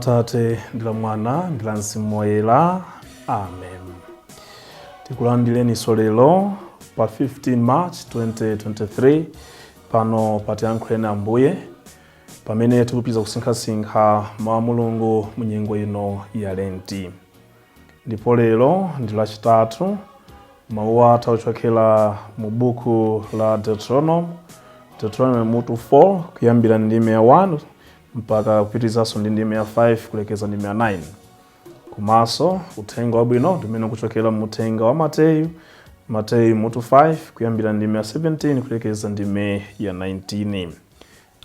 Atate, ndi la Mwana, ndi la Mzimu Woyera. Amen. Tikulandireninso lero pa 15 March 2023 pano pa Tiyankhuleni Ambuye, pamene tikupitiriza kusinkhasinkha mawu a Mulungu mu nyengo ino ya Lenti. Ndipo lero ndi Lachitatu, mawu athu akuchokera mu buku la Deuteronomy, Deuteronomy mutu 4 kuyambira ndime ya 1 mpaka kupitirizanso ndi ndime ya 5 kulekeza ndime ya 9. Komanso uthenga wabwino ndi umene ukuchokera mu uthenga wa Mateyu, Mateyu mutu 5 kuyambira ndime ya 17 kulekeza ndime ya 19.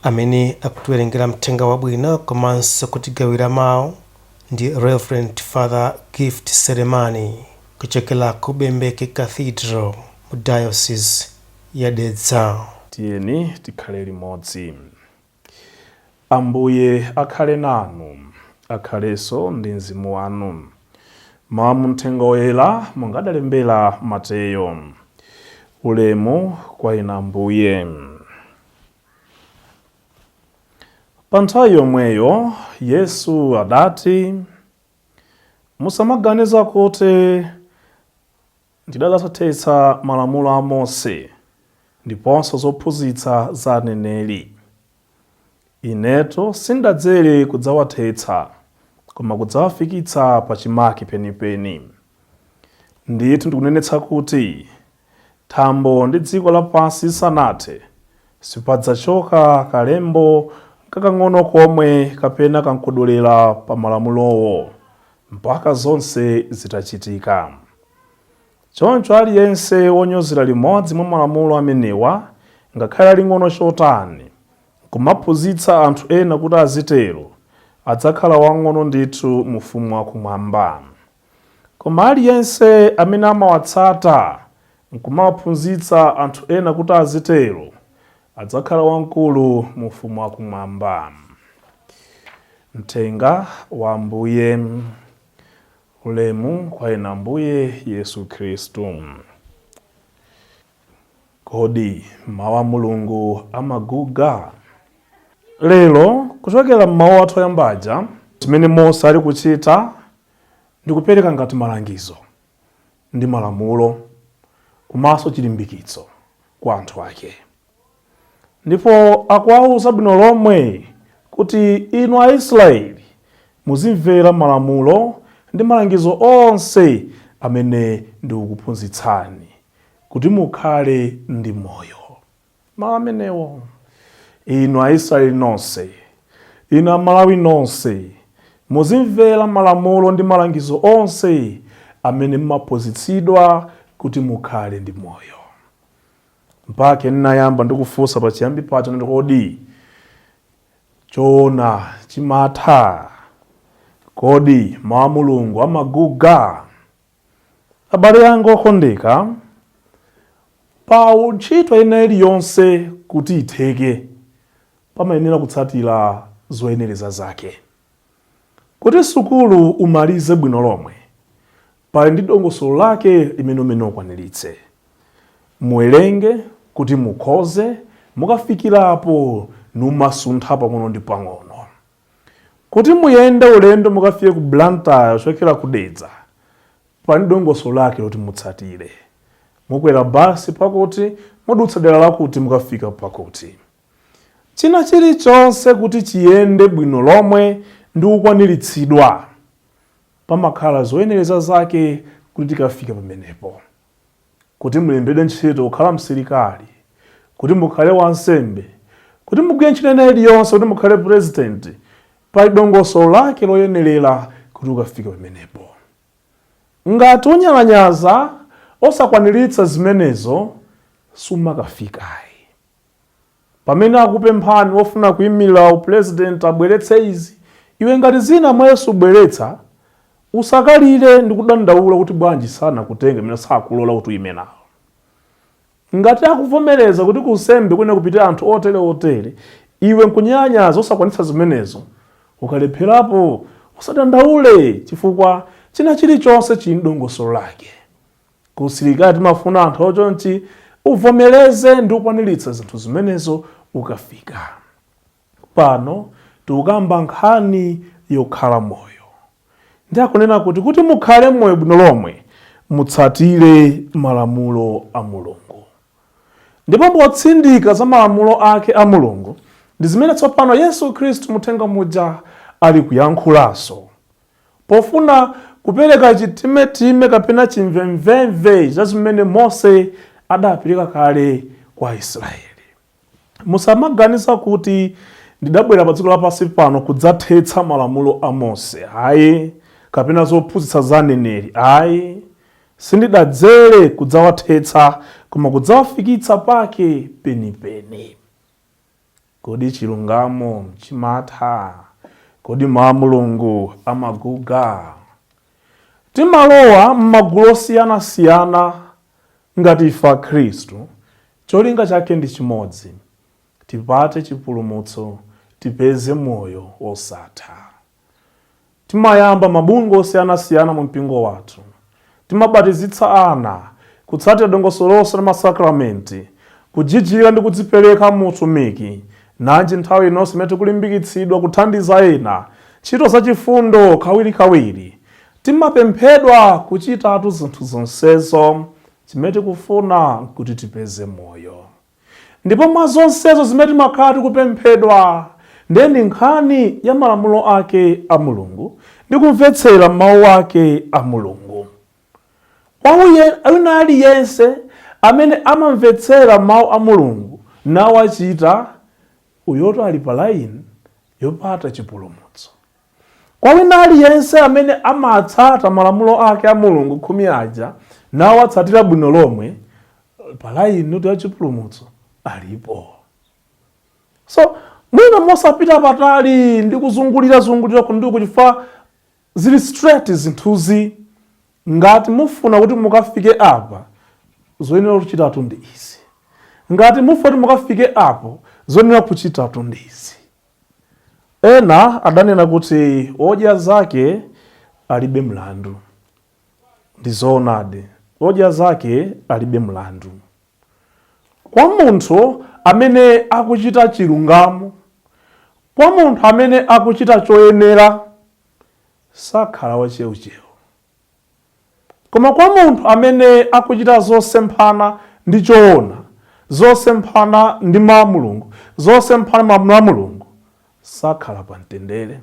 Amene akutiwerengera mthenga wabwino komanso kutigawira mawu ndi Reverend Father Gift Selemani kuchokera ku Bembeke Cathedral mu Diocese ya Dedza. Tiyeni tikhale limodzi. Ambuye akhale nanu, akhalenso ndi mzimu wanu. Mawu a mu Mthenga Woyera monga adalembera Mateyo. Ulemu kwa inu Ambuye. Pa nthawi yomweyo Yesu adati, Musamaganiza kuti ndidadzathetsa malamulo a Mose ndiponso zophunzitsa za aneneri. Inetu sindidadzere kudzawathetsa, koma kudzawafikitsa pachimake penipeni. Ndithu ndikunenetsa kuti thambo ndi dziko lapansi zisanathe, sipadzachoka kalembo nkakang'ono komwe kapena kamkodolera pa malamulowo, mpaka zonse zitachitika. Choncho aliyense wonyozera limodzi mwa malamulo amenewa, ngakhale laling'ono chotani, nkumaphunzitsa anthu ena kuti azitero, adzakhala wamng'ono ndithu mu Ufumu wa Kumwamba. Koma aliyense amene amawatsata nkumawaphunzitsa anthu ena kuti azitero, adzakhala wamkulu mu Ufumu wa Kumwamba. Mthenga wa Ambuye. Ulemu kwa inu Ambuye Yesu Khristu. Kodi mawu a Mulungu amaguga? Lero kuchokera m'mawu athu oyamba aja, chimene Mose ali kuchita ndi kupereka ngati malangizo ndi malamulo komanso chilimbikitso kwa anthu ake. Ndipo akuwauza bwino lomwe kuti inu Aisraeli muzimvera malamulo ndi malangizo onse amene ndikukuphunzitsani kuti mukhale ndi moyo. Mawu amenewo, inu Aisraeli nonse, inu Amalawi nonse, muzimvera malamulo ndi malangizo onse amene mumaphunzitsidwa kuti mukhale ndi moyo. Mpake ndinayamba ndikufunsa pachiyambi paja ndati kodi choona chimatha? Kodi mawu a Mulungu amaguga? Abale anga okondeka, pa ntchito ina iliyonse kuti itheke pamayenera kutsatira zoyenereza zake. Kuti sukulu umalize bwino lomwe, pali ndi dongosolo lake limene umene ukwaniritse. Muwerenge kuti mukhoze, mukafikirapo numasuntha pang'ono ndi pang'ono. Kuti muyende ulendo mukafike ku Blantyre kuchokera ku Dedza, pali ndi dongosolo lake loti mutsatire. Mukwera basi pakuti, mudutsa dera lakuti mukafika pakuti. China chilichonse kuti chiyende bwino lomwe ndi kukwaniritsidwa, pamakhala zoyenereza zake kuti tikafike pamenepo. Kuti mulembedwe ntchito kukhala msilikali, kuti mukhale wansembe, kuti mugwire ntchito ina iliyonse, kuti mukhale purezidenti, pali dongosolo lake loyenerera kuti ukafike pamenepo. Ngati unyalanyaza osakwaniritsa zimenezo, sumakafika ayi. Pamene akupemphani wofuna kuimilira u president abweretse izi, iwe ngati zina mwa izo subweretsa, usakalire ndi kudandaula kuti bwanji sanakutenge pamene sakulola kuti uime nawo. Ngati akuvomereza kuti ku unsembe kuyenera kupite anthu otere otere, iwe nkunyalanyaza osakwanitsa zimenezo, ukalepherapo usadandaule chifukwa china chilichonse chili ndi dongosolo lake. Ku usilikali timafuna anthu ochonchi, uvomereze ndi kukwaniritsa zinthu zimenezo ukafika. Pano tikukamba nkhani yokhala moyo. Ndi akunena kuti kuti mukhale moyo bwino lomwe, mutsatire malamulo a Mulungu. Ndipo potsindika za malamulo ake a Mulungu ndi zimene tsopano Yesu Khristu muthenga muja ali kuyankhulanso, pofuna kupereka chitimetime kapena chimvemvemve cha zimene Mose adapereka kale kwa Israeli. Musamaganiza kuti ndidabwera pa dziko lapansi pano kudzathetsa malamulo a Mose, ayi, kapena zophunzitsa za aneneri, ayi. Sindidadzere kudzawathetsa, koma kudzawafikitsa pake penipeni. Kodi chilungamo chimatha? Kodi mawu a Mulungu amaguga? Timalowa m'magulu osiyanasiyana ngati ife Akhristu, cholinga chake ndi chimodzi: tipate chipulumutso, tipeze moyo wosatha. Timayamba mabungwe osiyanasiyana mu mpingo wathu, timabatizitsa ana, kutsatira dongosolo lonse la masakramenti, kujijira ndi kudzipereka mu utumiki. Nanji nthawi inonse imene tikulimbikitsidwa kuthandiza ena, ntchito zachifundo kawirikawiri. Timapemphedwa kuchitatu zinthu zonsezo, chimene tikufuna nkuti tipeze moyo. Ndipo mwa zonsezo zimene timakhala tikupemphedwa, ndiye ndi nkhani ya malamulo ake a Mulungu ndi kumvetsera mawu ake a Mulungu. Kwa wina aliyense amene amamvetsera mawu a Mulungu nawachita, uyoto ali pa line yopata chipulumutso. Kwa wina aliyense amene amatsata malamulo ake a Mulungu 10 aja nawatsatira bwino lomwe, pa line ya chipulumutso alipo. So mwina mosapita patali ndi kuzungulira zungulira kunduku, chifukwa zili straight zinthuzi. Ngati mufuna kuti mukafike apa, zoyenera kuchitatu ndi izi. Ngati mufuna kuti mukafike apo, zoyenera kuchitatu ndi izi. Ena adanena kuti odya zake alibe mlandu. Ndi zoonadi, odya zake alibe mlandu. Kwa munthu amene akuchita chilungamo, kwa munthu amene akuchita choyenera, sakhala wacheucheu. Koma kwa munthu amene akuchita zosemphana ndi choona, zosemphana ndi mawu a Mulungu, zosemphana malamulo a Mulungu, sakhala pa mtendere.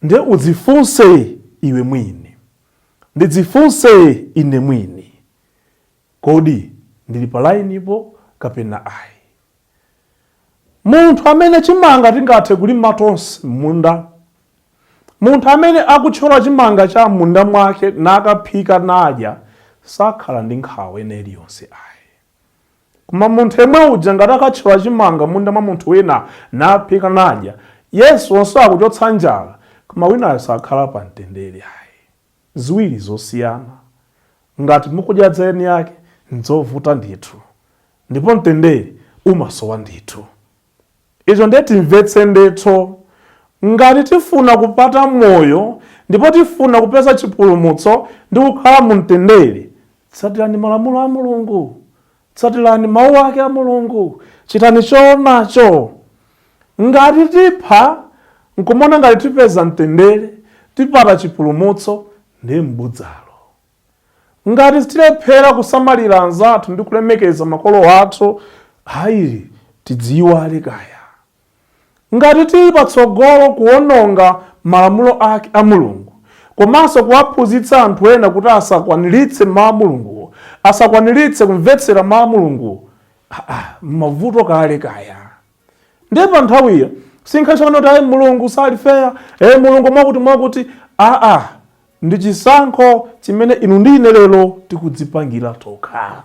Ndiye udzifunse iwe mwini, ndidzifunse ine mwini, kodi ndili pa lainipo kapena ayi? Munthu amene chimanga tingathe kulima tonse m'munda, munthu amene akuthyola chimanga cha m'munda mwake nakaphika nadya, sakhala ndi nkhawa ina iliyonse ayi. Koma munthu yemwe uja ngati akathyola chimanga m'munda mwa munthu wina naphika nadya, Yesu onse akuchotsa njala, koma winayo sakhala pa mtendere ayi. Ziwiri zosiyana. Ngati mukudya dzeni yake, nzovuta ndithu, ndipo mtendere umasowa ndithu. Icho ndiye timvetse ndithu. Ngati tifuna kupata moyo ndipo tifuna kupeza chipulumutso ndi kukhala mu mtendere, tsatirani malamulo a Mulungu, tsatirani mawu ake a Mulungu, chitani choonacho. Ngati tipha nkumona ngati tipeza mtendere, tipata chipulumutso, ndiye mbudzalo. Ngati tilephera kusamalira anzathu ndi kulemekeza makolo athu, ayi, tidziwale kaya. Ngati tili patsogolo kuwononga malamulo ake a Mulungu, komanso kuwaphunzitsa anthu ena kuti asakwaniritse mawu a Mulunguwo, asakwaniritse kumvetsera mawu a Mulunguwo, mavuto kale kaya. Ndiye pa nthawiyo sinkhanso kuti ayi Mulungu sali fair, Mulungu mwakuti mwakuti, ndi chisankho chimene inu ndi ine lero tikudzipangira tokha.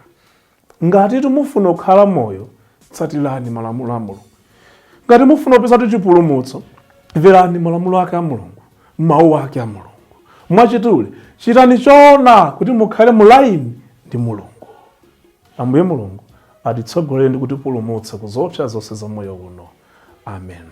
Ngati mufuna kukhala moyo, tsatirani malamulo a Mulungu. Ngati mufuna kupeza chipulumutso, mverani malamulo ake a Mulungu, mawu ake a Mulungu. Mwachitule, chitani choona kuti mukhale mu line ndi Mulungu. Ambuye Mulungu atitsogolere ndi kutipulumutsa ku zoopsa zonse za moyo uno. Amen.